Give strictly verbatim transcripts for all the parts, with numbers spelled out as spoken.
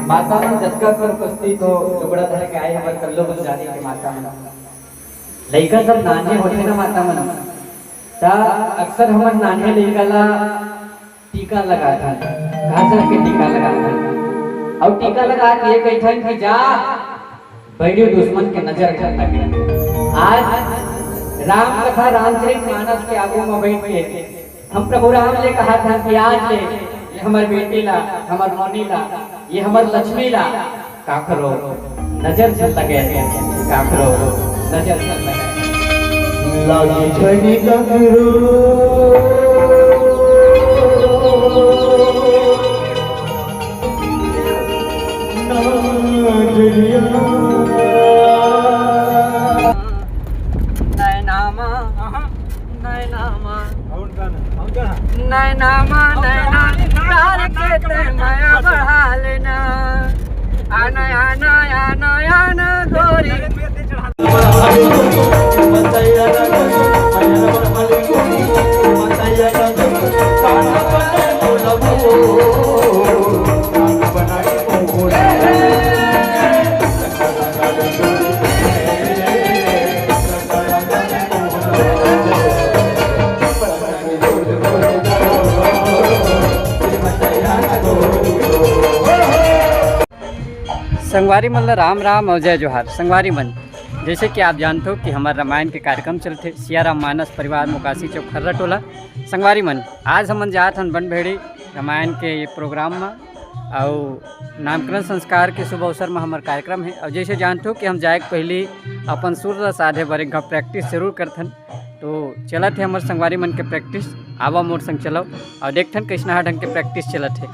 माता मन जतका कर उपस्थित हो, लुगड़ा धर के आए हमर कल्लो बंजारी के माता मन। लइका सब नान्हे होथे ना माता मन, त अक्सर हमर नान्हे लइका ला टीका लगाथन, काजर के टीका लगाथन, अउ टीका लगा के ये कहिथन कि जा बइरी दुश्मन के नजर झन लगे। आज राम कथा, रामचरित मानस के आगू म बइठ के हम प्रभु राम ले कहाथन कि आज ले ये हमर बेटी ला, हमर नोनी ला, ये हमर लक्ष्मी ला काकरो नजर झन लगे, काकरो नजर झन लगे। लागी झड़ी काकरो नजरिया। नैना मा, नैना मा, नैना मा, नैना डार के ते मया बढ़ा लेना। आना, आना, आना, आना गोरी। संगवारी मन ल राम राम अउ जय जोहार। संगवारी मन, जैसे कि आप जानथो कि हमर रामायण के कार्यक्रम चलथे, सिया राम मानस परिवार मोकासी चौक खर्रा टोला। संगवारी मन, आज हमन जात हन बनभेड़ी रामायण के ये प्रोग्राम म, अउ नामकरण संस्कार के शुभ अवसर म हमर कार्यक्रम हे। अउ जैसे जानथो कि हम जाए के पहिली अपन सुर ल साधे बर एक घांव प्रैक्टिस जरूर करथन। तो चलत हे हमर संगवारी मन के प्रैक्टिस, आवा मोर संग चलव अउ देखथन कइसना ढंग के प्रैक्टिस चलत हे।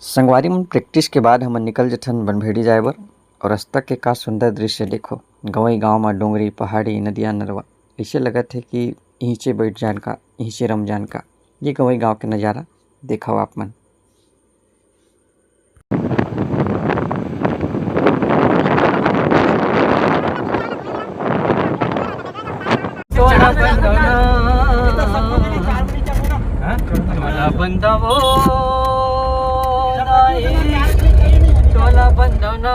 संगवारी मन, प्रैक्टिस के बाद हमन निकल जथन बनभेड़ी जाए बर। और रास्ता के का सुंदर दृश्य देखो, गंवई गांव म डोंगरी, पहाड़ी, नदिया, नरवा, ऐसे लगत हे कि इहिंचे बैठ जान का, इहिंचे रम जान का। ये गंवई गांव के नजारा देखव आप मन। तोला बंधना, तोला बंधवो दाई, तोला बंधना।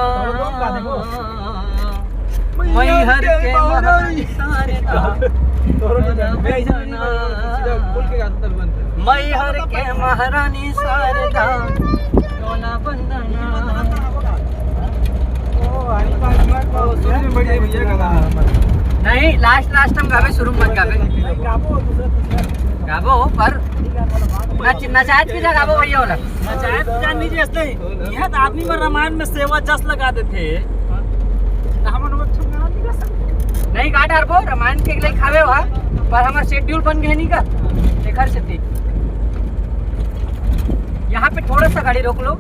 मैहर के महारानी शारदा, तोला बंधना। मैहर के महारानी शारदा, तोला बंधना। नहीं, लास्ट लास्ट हम गाबे, शुरू मत गाबे। गाबो, पर नच-, नचायत के जगह गाबो, भैया वाला। नचायत जान लीजिए, ऐसे ही। यहाँ तो आदमी में रामायण में सेवा जस लगा देथे। तो हमन वो छुटकारा नहीं कर सकते। नहीं, गा डारबो, रामायण के लिए खावे हुआ, पर हमार शेड्यूल बन गए नहीं का, एकर सेती। यहाँ पे थोड़ा सा गाड़ी रोक लो।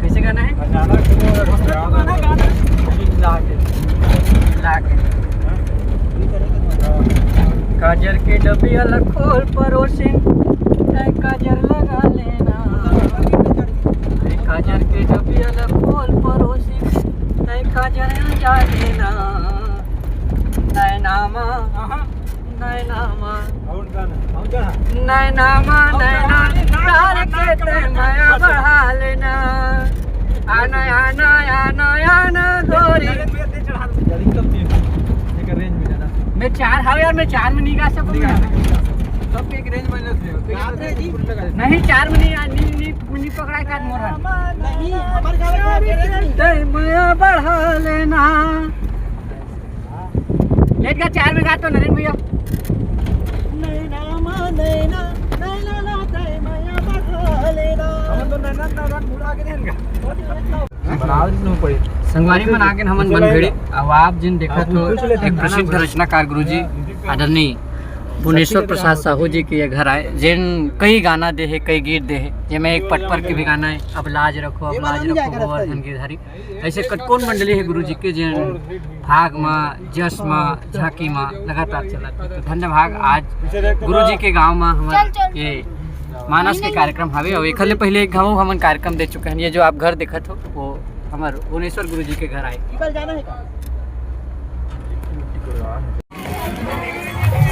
कैसे गाना है? अचानक से वो मस्त गाना, गाना। चिल्ला के। चिल्ला के। हाँ। काजर के डबिया ला खोल परोसिन, तै काजर लगा लेना। अरे काजर के डबिया ला खोल परोसिन, तै काजर लगा लेना। नैना मा, नैना मा, नैना मा, नैना डार के तै मया बढ़ा लेना। आना, आना, आना, आना, गोरी। मैं चार हव यार, मैं चार में नहीं गा सकूँ। नहीं, चार में नहीं यार, नहीं, नहीं, नहीं पकड़ा का मोर। नहीं, हमारे गाँव में तै मया बढ़ा लेना। लेट का चार में गा तो नरेंद्र भैया। नैना मा नैना, नैना ला तै मया बढ़ा लेना। हम तो नैना का राग बुला के देंगे। संगवारी मन आगे हमन बनभेड़ी। अब आप जिन देखत हो, एक प्रसिद्ध रचनाकार गुरुजी आदरणीय भुवनेश्वर प्रसाद साहू जी के ये घर आए, जिन कई गाना दे हे, कई गीत दे हे, जेमे एक पटपर के भी गाना है, अब लाज रखो, अब लाज रखो, गोवर्धन गिरधारी। ऐसे कतकोन मंडली है गुरु जी के, जेन भाग मा, जस मा, झांकी मा लगातार चलत हे। तो धन्य भाग, आज गुरु जी के गांव मा हमर ये मानस के कार्यक्रम हवे, और एखर ले पहले एक घाव हमन कार्यक्रम दे चुके हैं। ये जो आप घर देखत हो, वो हमर भुवनेश्वर गुरु जी के घर आए।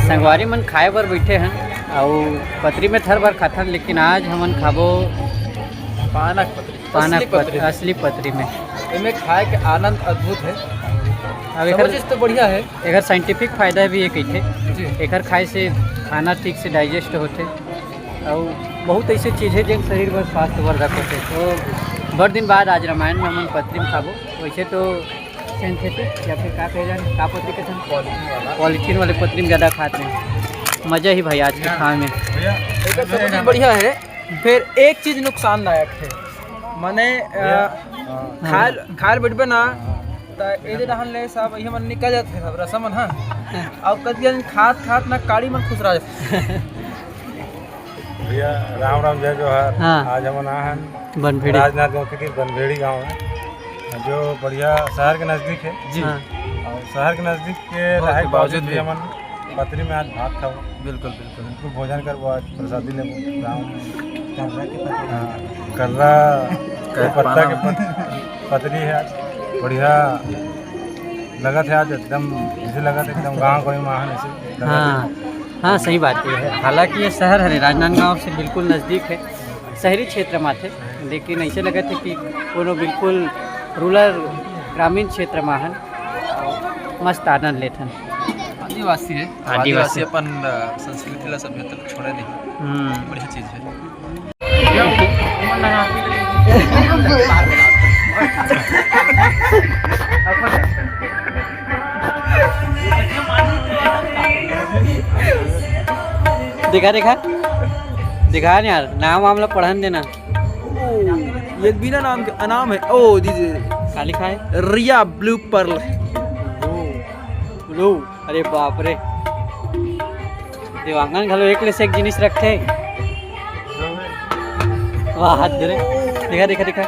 संगवारी मन खाए बर बैठे हैं, अउ पतरी में थर भर खाथन, लेकिन आज हमन खाबो पानक पतरी, पानक असली पतरी। पतरी, असली पतरी में। एमे खाए के आनंद अद्भुत है। अब एकर समझिस तो बढ़िया है। एकर scientific फायदा भी है कहिथे। जी। एकर खाए से खाना ठीक से digest होथे, अउ बहुत ऐसे चीज है जेन शरीर बर स्वास्थ्यवर्धक होथे। तो बड़ दिन बाद आज रामायण में हमन पतरी में खाबो। वैसे तो synthetic या फिर का कहे जाए, का पतरी के संग? Polythene वाला। Polythene वाले पतरी में ज्यादा खात हैं। मजा ही भाई आज के खाए में। भैया, एकर सब चीज बढ़िया है, फिर एक चीज नुकसानदायक है, माने, अ, भैया, हाँ। खाए, खाए बैठबे ना, त एदे डहन ले सब ये मन निकल जाते हैं, सब रसम मन, हाँ। अब कति दिन खात खात ना काड़ी मन खुसरा जाते। भैया, राम राम, जय जोहार। हाँ। आज हमन आ हन बनभेड़ी। राजनांदगांव के तीर बनभेड़ी गांव है, जो बढ़िया शहर के नजदीक है। जी। हाँ। और शहर के नजदीक के बहुत रहने के बावजूद बावजूद भी भी। हमन पतरी में आज भात खाबो। बिल्कुल, बिल्कुल। बिल्कुल भोजन करबो आज, प्रसादी लेबो गाँव में। कर्रा के पतरी। हाँ, कर्रा के पत्ता के पत-, पतरी है आज। बढ़िया लगत है आज, एकदम जैसे लगत है एकदम गाँव कोई माहौल ऐसे लगत है। हाँ, हाँ, सही बात है। हालांकि ये शहर हरे, राजनांदगांव से बिल्कुल नज़दीक है, शहरी क्षेत्र में आथे, लेकिन ऐसे लगत है कि कोनो बिल्कुल रूरल, ग्रामीण क्षेत्र में हन। मस्त आनंद लेथन। आदिवासी है, आदिवासी। आदिवासी अपन, अ, संस्कृति ला, सभ्यता ला छोड़े नहीं। हम्म। बढ़िया चीज है। देखा, देखा, देखा न यार, नाम वाम ला पढ़न देना। ओ, ये बिना नाम के अनाम है। ओ, दीजिए। का लिखा है? रिया ब्लू पर्ल। ओ, लो। अरे बाप रे, देवांगन घलो एक ले से एक जिनिस रखथे। वाह, हाथ दे रे। देखा, देखा, देखा।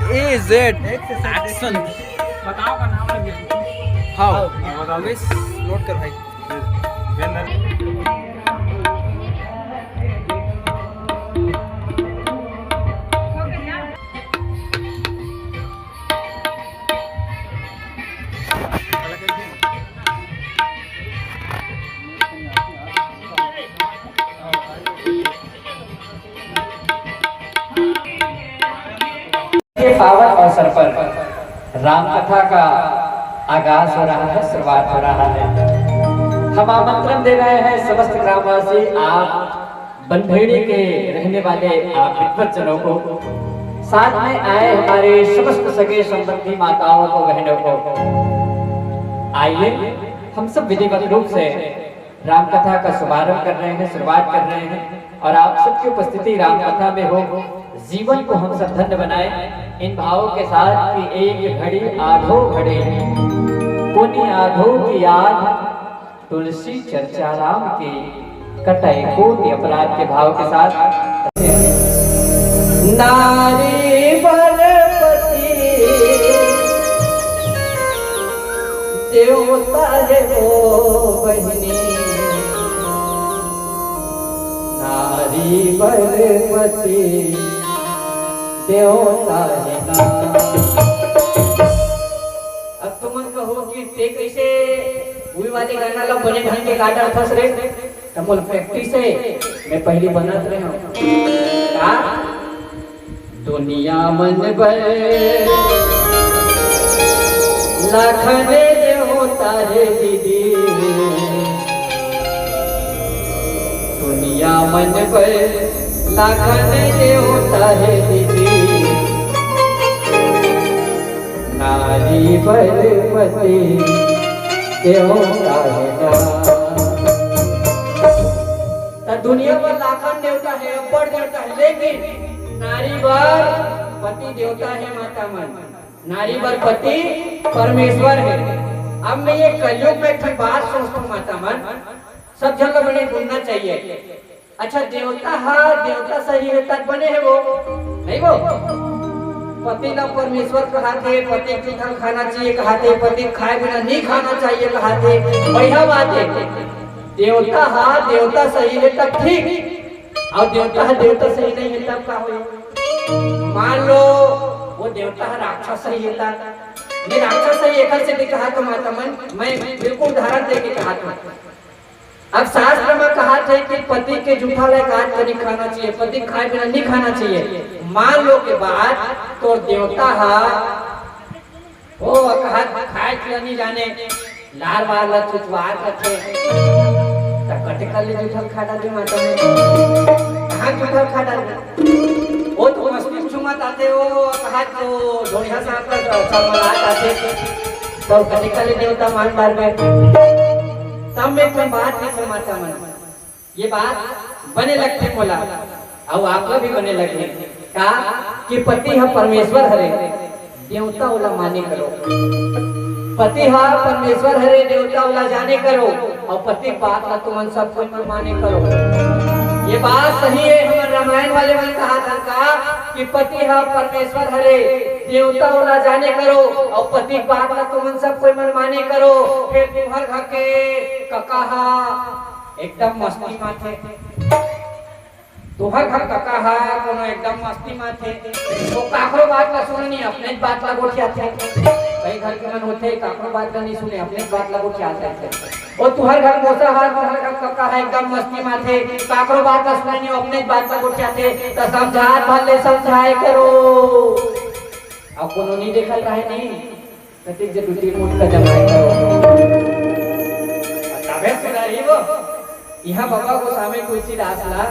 A Z action। बताओ का नाम है। हाँ, उमेश, नोट कर भाई। के पावन अवसर पर राम कथा का आगाज हो रहा है, शुरुआत हो रहा है। हम आमंत्रण दे रहे हैं समस्त ग्रामवासी, आप बनभेड़ी के रहने वाले आप विद्वत जनों को, साथ में आए हमारे समस्त सगे संबंधी माताओं को, बहनों को, आइए हम सब विधिवत रूप से राम कथा का शुभारंभ कर रहे हैं, शुरुआत कर रहे हैं और आप सबकी उपस्थिति राम कथा में हो। जीवन को हम सब धन्य बनाएं इन भावों के साथ कि एक घड़ी आधो घड़ी पुनि आधो की याद, तुलसी चर्चा राम की, कटै कोटि अपराध के भाव के साथ। नारी बलपति देवता है ओ बहिनी, नारी बर पति देवता हे ना। अब तुमन कहो कि ते कइसे उही वाले गाना ला बने ढंग के गा डारथस रे? त मोर practice हे, मैं पहिली बनत रहे हूँ। का? दुनिया मन बर लाखन देवता हे दीदी, दुनिया मन बर लाखन देवता हे दीदी, नारी बर पति देवता हे ना। त दुनिया बर लाखन देवता हे, अब्बड़ देवता हे, लेकिन नारी बर पति देवता हे माता मन, नारी बर पति परमेश्वर हे। अब मैं ये कलयुग में एक ठन बात सोचथों माता मन, सब झन ला बने सुनना चाहिए। अच्छा, देवता हा देवता सही हे तब बने हे वो, नहीं वो? पति ला परमेश्वर कहाथे, पति के जूठा ल खाना चाहिए कहाथे, पति के खाए बिना नहीं खाना चाहिए कहाथे, बढ़िया बात हे। देवता हा देवता सही हे तब ठीक, अउ देवता हा देवता सही नहीं हे तब का होही? मान लो वो देवता हा राक्षस सही हे तब, मैं राक्षस सही एकर से भी कहाथों माता मन, मैं बिल्कुल उदाहरण दे के कहाथों। अब शास्त्र में कहाथे कि पति के जूठा ला काट के नहीं खाना चाहिए, पति खाए बिना नहीं खाना चाहिए। मान लो के बाद तोर देवता हा ओ कहा खाए के नहीं जाने, लार वार ला चुचवार रखे, त कटे कर ले जूठा ल खा डारे माता मन। कहाँ जूठा ल खा डारे? ओ तो मस्ती में चुमत आथे, ओ कहा तो ढोढ़िया सांप का चमलात आथे, तो कटे कर ले देवता मान डारबे। तब मैं कोई बात नहीं माता मन। ये बात बने लगथे मोला, अउ आप ला भी बने लगही का कि पति ह परमेश्वर हरे, देवता ओला माने करो। पति ह परमेश्वर हरे, देवता ओला जाने करो, अउ पति बात ला तुमन सब कोई मन माने करो। ये बात सही हे, हमर रामायण वाले मन कहाथन का कि पति ह परमेश्वर हरे, देवता ओला जाने करो, अउ पति बात ला तुमन सब कोई मन माने करो। फेर तुम्हर घर के कका ह एकदम मस्ती माथे। तुहर घर कका हा कोनो एकदम मस्ती माथे। वो काकरो बात ला सुने नहीं, अपने बात ला गोठियाथे। कई घर के मन होथे, काकरो बात ला नहीं सुने, अपने बात ला गोठियाथे। वो तुहर घर मोसा हा, तुहर घर कका हा एकदम मस्ती माथे, काकरो बात ला सुने नहीं, अपने बात ला गोठियाथे। त समझात भर ले समझाए करो। अब कोनो नहीं देखत रहे नहीं। कतिक जे टूटी मुठ का जमाए करो। तबे सुधारी वो। इहाँ बाबा गोसावी तुलसीदास ला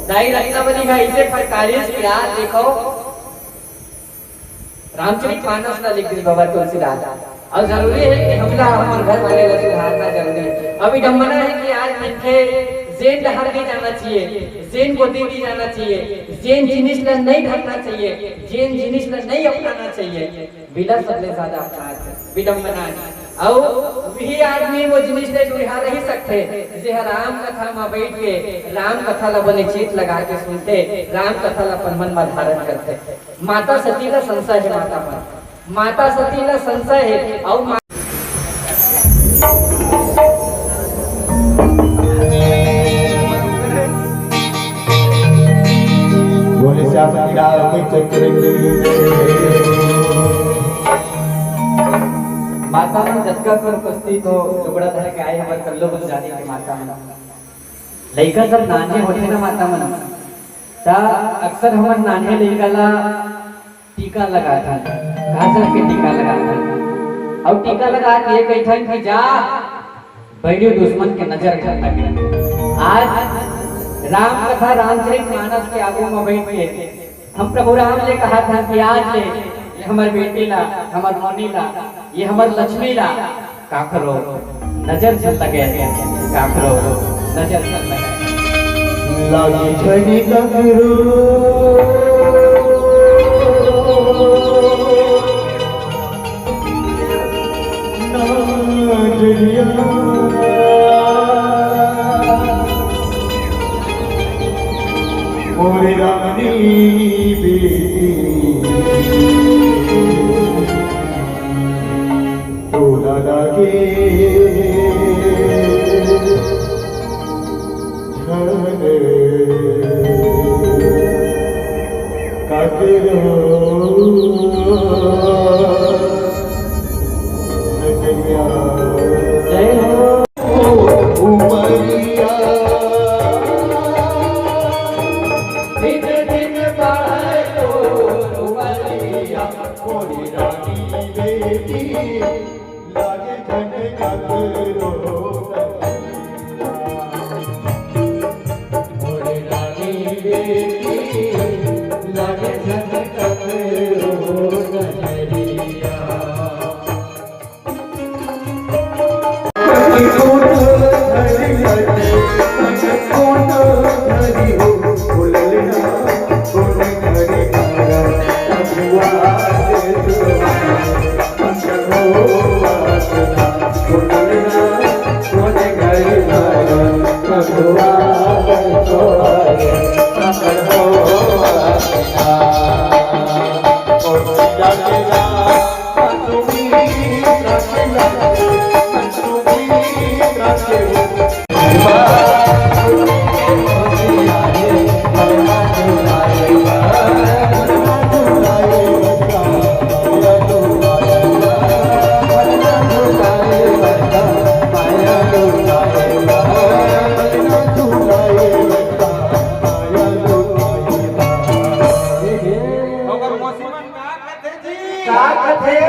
दाई रत्नावली हा इसे फटकारिस कि आज देखो रामचरित मानस ला लिख दिस बाबा तुलसीदास। अउ जरूरी हे कि हमला हमर घर वाले ला सुधारना जरूरी हे। अउ विडम्बना हे कि आज मनखे जेन डहर नहीं जाना चाहिए, जेन गोदी नहीं जाना चाहिए, जेन जिनिस ला नहीं धरना चाहिए, जेन जिनिस ला नहीं अपनाना चाहिए। बिला सबले ज्यादा अपराध हे, विडम्बना हे। अउ वही आदमी वो जिनिस ले जुड़िहा रही सकथे, जेहा राम कथा म बइठ के राम कथा ला बने चित लगा के सुनथे, राम कथा ला अपन मन म धारण करथे। माता सती ला संशय हे, माता मन, माता सती ला संशय हे। अउ मा- बोले श्याम सखी राम चंद्र की। माता मन जतका कर उपस्थित हो, लुगड़ा धर के आए हमर कल्लो बन जाने के माता मन। लइका सब नान्हे होथे ना माता मन, त अक्सर हमर नान्हे लइका ला टीका लगाथन, काजर के टीका लगाथन, अउ टीका लगा के ये कहिथन कि जा बहिनी दुश्मन के नजर घर लगे। आज राम कथा रामचरित मानस के आगू में बैठ के हम प्रभु राम ले कहाथन कि आज ले ये हमर बेटी ला, हमर नोनी ला, ये हमर लक्ष्मी ला काकरो नजर झन लगे, काकरो नजर झन लगे। लागे झड़ी काकरो नजरिया। मोरे रानी बेटी तोला लागे झन। का कथे?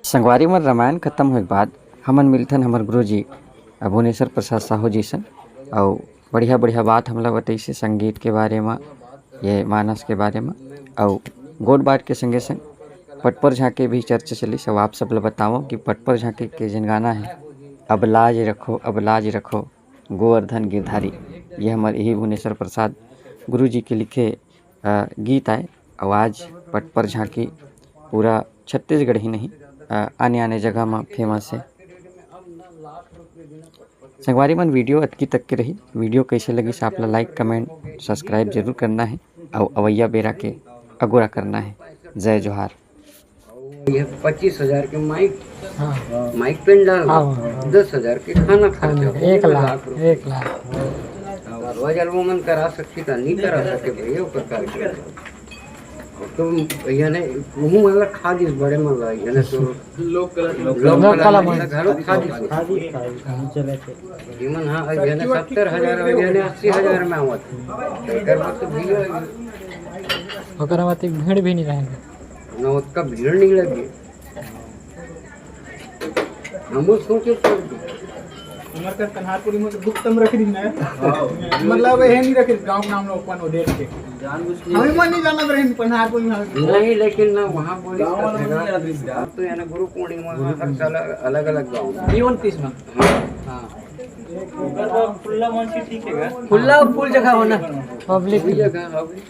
संगवारी मन, रामायण खत्म होए के बाद हमन मिलथन हमर गुरुजी भुवनेश्वर प्रसाद साहू जी सन, अउ बढ़िया-बढ़िया बात हमला बतइसे संगीत के बारे म, ये मानस के बारे म, अउ गोठ बात के संगे-संग पटपर झांके भी चर्चा चलिस। अउ आप सब ल बतावंव कि पटपर झांके के जेन गाना हे, "अब लाज रखो, अब लाज रखो, गोवर्धन गिरधारी", ये हमर इही भुवनेश्वर प्रसाद गुरुजी के लिखे, अ, गीत आय। अउ आज पटपर झांकी पूरा छत्तीसगढ़ ही नहीं, अ, आने-आने जगह म famous हे। संगवारी मन, video अतकी तक के रही। Video कइसे लगिस, आप ला like, comment, subscribe जरूर करना हे अउ अवइया बेरा के अगोरा करना हे। जय जोहार। ये पच्चीस हजार के माइक, हाँ। माइक पेंडाल, हाँ, हाँ। दस हजार के खाना खर्चा, एक लाख, एक लाख। अब रोज album मन करा सकती त नहीं करा सके भैया, ओकर का करी? अब तो भैया ने मुँह वाला खा दिस बड़े मन ला, ये ने तो लोक कला, लोक कला मन घरो खा दिस। खा दिस, खा दिस। जीवन हाँ, ये ने सत्तर हजार और ये ने अस्सी हजार में आवत। एकर बात तो भैया ओकर बात एक भीड़ भी नहीं रहेगा। ना ओतका भीड़ नहीं लगे। हमू सोचे तो हमर कर पनहारपुरी में तो गुप्तम रख रही ना। मतलब, ये नहीं रख रही, गांव नाम लोग अपन वो डेट के। हमें मन नहीं जाना रहे पनहारपुरी में। नहीं, लेकिन ना वहाँ बोली गाँव वाला झगड़ा। नहीं जाना रही। अब तो यानी गुरु पूर्णिमा में हर साल अलग-अलग गाँव में। ये उनतीस में। हाँ। हाँ। खुला मन से ठीक है क्या? खुला फुल जगह होना। पब्लिक जगह हो गई।